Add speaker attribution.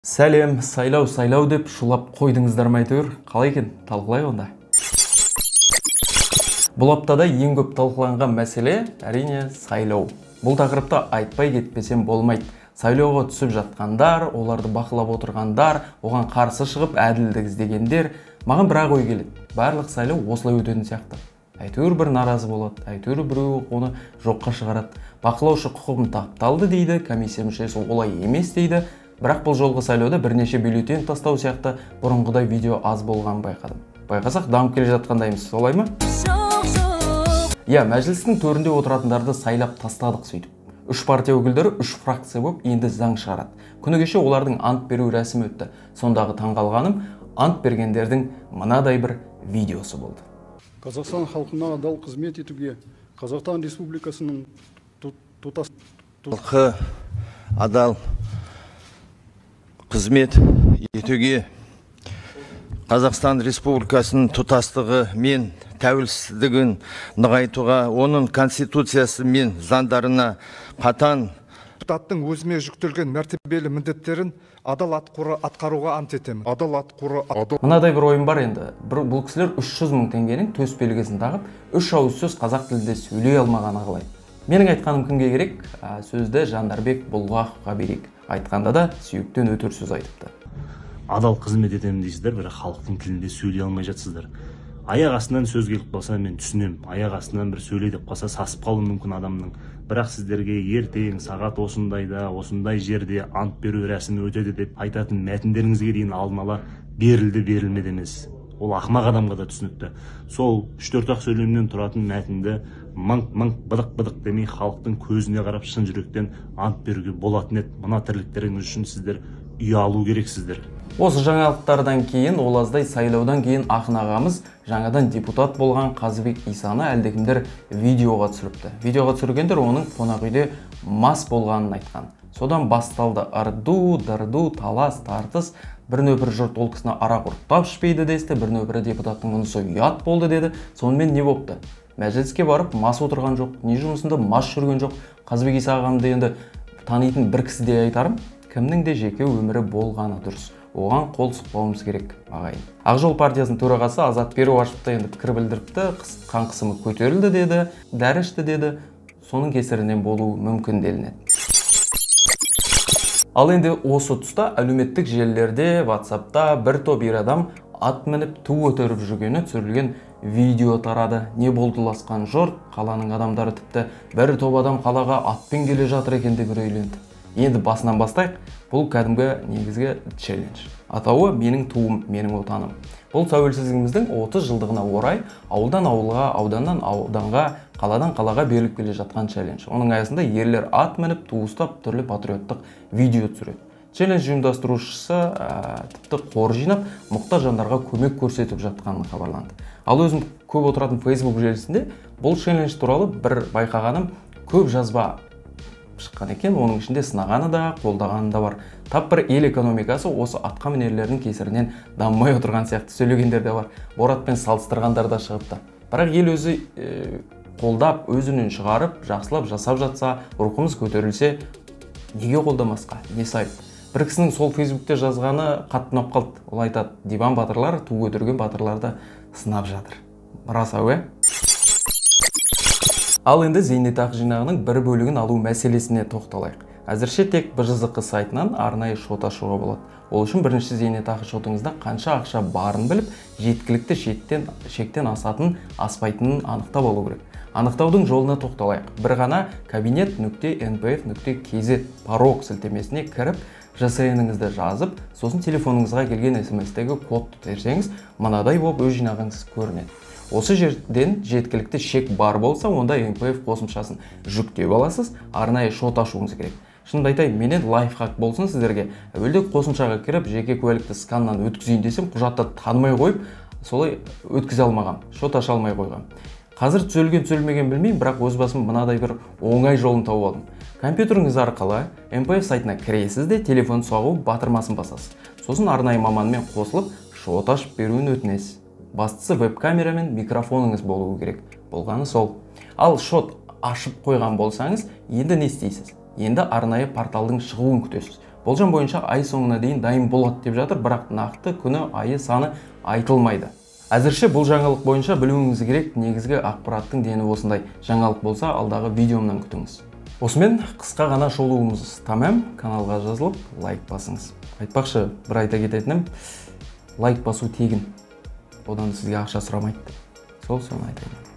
Speaker 1: Сәлем, сайлау, сайлау деп шулап қойдыңыздар ма әйтеуір? Қалай екен? Талқылайық онда. Бұл аптада ең көп талқыланған мәселе әрине сайлау. Бұл тақырыпта айтпай кетпесем болмайды. Сайлауға түсіп жатқандар, оларды бақылап отырғандар, оған қарсы шығып әділдік іздегендер, маған бір-ақ ой келеді. Барлық сайлау осылай өтетін сияқты. Әйтеуір бір наразы болады, әйтеуір біреу оны жоққа шығарады. Бақылаушы құқығын тапталды дейді, комиссия мүшесі олай емес дейді. Бірақ бұл жолғы сайлауда бірнеше бюллетень тастау сияқты бұрынғыдай видео аз болғанын байқадым. Байқасақ, дамып келе жатқандаймыз, солай ма? Иә, мәжілістің төрінде отыратындарды сайлап тастадық сөйтіп. Үш партия өкілдері үш фракция болып енді заң шығарады. Күні кеше олардың ант беру рәсімі өтті. Сондағы таңғалғаным, ант бергендердің мынадай бір видеосы болды.
Speaker 2: Қазақстан халқына адал қызмет етуге, Қазақстан Республикасының тұтас
Speaker 3: халқы адал қызмет етуге, Қазақстан Республикасының тұтастығы мен тәуелсіздігін нығайтуға, оның конституциясы мен заңдарына қатаң
Speaker 4: депутаттың өзіме жүктелген мәртебелі міндеттерін адал атқаруға ант етемін. Адал атқару.
Speaker 1: Мынадай бір ойым бар енді. Бұл кісілер 300 мың теңгенің төс белгісін тағып, үш ауыз сөз қазақ тілінде сөйлей алмағаны қалай? Менің айтқаным кімге керек? Сөзді Жандарбек Бұлғақовқа берейік. Айтқанда да сүйектен өтер сөз айтыпты.
Speaker 5: Адал қызмет етемін дейсіздер, бірақ халықтың тілінде сөйлей алмай жатсыздар. Аяқ астынан сөз келіп қалса мен түсінемін. Аяқ астынан бір сөйле деп қалса сасып қалуы мүмкін адамның. Бірақ сіздерге ертең сағат осындайда, осындай жерде ант беру рәсімі өтеді деп айтатын мәтіндеріңізге дейін алдын ала берілді, берілмеді емес. Ол ақымақ адамға да түсінікті. Сол 3-4 ақ сөйлемнен тұратын мәтінді мыңқ-мыңқ, быдық-быдық демей халықтың көзіне қарап шын жүректен ант беруге болатын еді. Мына тірліктеріңіз үшін сіздер ұялу керексіздер.
Speaker 1: Осы жаңалықтардан кейін, ол аздай сайлаудан кейін ақын ағамыз жаңадан депутат болған Қазыбек Исаны әлдекімдер видеоға түсіріпті. Видеоға түсіргендер оның қонақ үйде мас болғанын айтқан. Содан басталды ырду, дырду, талас, тартыс. Бір нөпір жұрт ол кісіні арақ ұрттап ішпейді десті, бір нөпірі депутаттың мұнысы ұят болды деді. Сонымен не бопты? Мәжіліске барып мас отырған жоқ, не жұмысында мас жүрген жоқ. Қазыбек Иса ағамды енді танитын бір кісі де айтарым, кімнің де жеке өмірі болғаны дұрыс. Оған қол сұқпауымыз керек, ағайын. Ақжол партиясының төрағасы Азат Перуашев та енді пікір білдіріпті, қан қысымы көтерілді деді, дәрі ішті деді, соның кесірінен болуы мүмкін делінеді. Ал енді осы тұста әлеуметтік желілерде, WhatsAppта бір топ ер адам ат мініп ту көтеріп жүргені түсірілген видео тарады. Не болды ласқан жұрт, қаланың адамдары тіпті бір топ адам қалаға атпен келе жатыр екен деп үрейленді. Енді басынан бастайық, бұл кәдімгі негізгі челлендж. Атауы менің туым, менің отаным. Бұл тәуелсіздігіміздің 30 жылдығына орай ауылдан ауылға, ауданнан ауданға, қаладан қалаға беріліп келе жатқан челлендж. Оның аясында ерлер ат мініп, ту ұстап, түрлі патриоттық видео түсіреді. Челлендж ұйымдастырушысы тіпті қор жинап, мұқтаж жандарға көмек көрсетіп жатқанын хабарланды. Ал өзім көп отыратын Facebook желісінде бұл челлендж туралы бір байқағаным, көп жазба шыққан екен, оның ішінде сынағаны да, қолдағаны да бар. Тап бір ел экономикасы осы атқа мінерлердің кесірінен дамымай отырған сияқты сөйлегендер де бар. Боратпен салыстырғандар да шығыпты. Бірақ ел өзі қолдап, өзінен шығарып, жақсылап жасап жатса, рухымыз көтерілсе, неге қолдамасқа, не сайып? Бір кісінің сол Фейсбукте жазғаны қатты ұнап қалды. Ол айтады, диван батырлар, ту көтерген батырларды сынап жатыр. Рас ау, ә? Ал енді зейнетақы жинағының бір бөлігін алу мәселесіне тоқталайық. Әзірше тек БЖЗҚ сайтынан арнайы шот ашуға болады. Ол үшін бірінші зейнетақы шотыңызда қанша ақша барын біліп, жеткілікті шектен асатын, аспайтынын анықтап алу керек. Анықтаудың жолына тоқталайық. Бір ғана кабинет .npf .kz порог сілтемесіне кіріп, ЖСН-іңізді жазып, сосын телефоныңызға келген СМС-тегі кодты терсеңіз, мынадай болып өз жинағыңыз көрінеді. Осы жерден жеткілікті шек бар болса, онда НПФ қосымшасын жүктеп аласыз, арнайы шот ашуыңыз керек. Шынымды айтайын, менен лайфхак болсын сіздерге. Әуелде қосымшаға кіріп, жеке куәлікті сканнан өткізейін десем, құжатты танымай қойып, солай өткізе алмағам, шот аша алмай қойғам. Қазір түзелген түзелмеген білмеймін, бірақ өз басым мынадай бір оңай жолын тауып алдым. Компьютеріңіз арқылы НПФ сайтына кіресіз де, телефон соғу батырмасын басасыз. Сосын арнайы маманмен қосылып, шот ашып беруін өтінесіз. Бастысы веб-камера мен микрофоныңыз болуы керек. Болғаны сол. Ал шот ашып қойған болсаңыз, енді не істейсіз? Енді арнайы порталдың шығуын күтесіз. Болжам бойынша ай соңына дейін дайын болады деп жатыр, бірақ нақты күні, айы, саны айтылмайды. Әзірше бұл жаңалық бойынша білуіңіз керек негізгі ақпараттың дені осындай. Жаңалық болса, алдағы видеомнан күтіңіз. Осымен қысқа ғана шолуымыз тәмам. Каналға жазылып, лайк басыңыз. Айтпақшы, бір айта кететінім, лайк басу тегін. Одан сізге ақша сұрамайды. Сол соны айтайын.